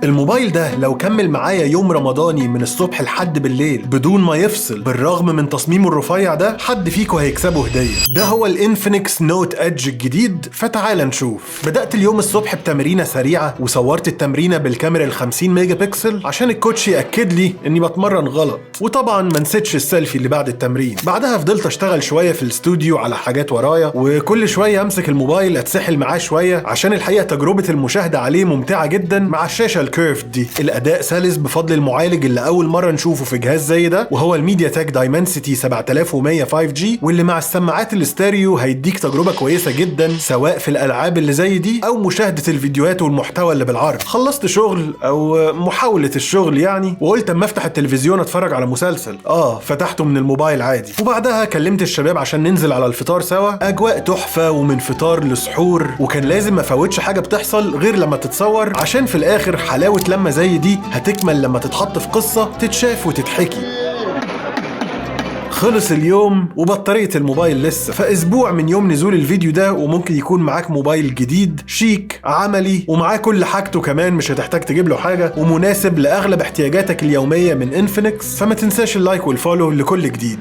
الموبايل ده لو كمل معايا يوم رمضاني من الصبح لحد بالليل بدون ما يفصل، بالرغم من تصميمه الرفيع ده، حد فيكو هيكسبه هديه. ده هو ال Infinix Note Edge الجديد، فتعال نشوف. بدات اليوم الصبح بتمرينه سريعة وصورت التمرينه بالكاميرا ال 50 ميجا بكسل عشان ال coach ياكد لي اني بتمرن غلط، وطبعا ما نسيتش السيلفي اللي بعد التمرين. بعدها فضلت اشتغل شوية في الاستوديو على حاجات ورايا، وكل شوية امسك الموبايل اتسحل معاه شويه، عشان الحقيقة تجربه المشاهدة عليه ممتعة جدا مع الشاشة ال curved دي. الاداء سلس بفضل المعالج اللي اول مرة نشوفه في جهاز زي ده، وهو ال MediaTek Dimensity 7100 5G، واللي مع السماعات الاستيريو هيديك تجربه كويسة جدا سواء في الالعاب اللي زي دي او مشاهده الفيديوهات والمحتوى اللي بالعرض. خلصت شغل او محاولة الشغل يعني، وقلت اما افتح التلفزيون اتفرج على مسلسل. فتحته من الموبايل عادي. وبعدها كلمت الشباب عشان ننزل على الفطار سوا. اجواء تحفة، ومن فطار لسحور، وكان لازم ما افوتش حاجة بتحصل غير لما تتصور، عشان في الاخر حلاوة لما زي دي هتكمل لما تتحط في قصة تتشاف وتتحكي. خلص اليوم وبطارية الموبايل لسه. فاسبوع من يوم نزول الفيديو ده وممكن يكون معاك موبايل جديد شيك عملي ومعاه كل حاجته كمان، مش هتحتاج تجيب له حاجة، ومناسب لاغلب احتياجاتك اليومية من Infinix. فما تنساش ال like وال follow لكل جديد.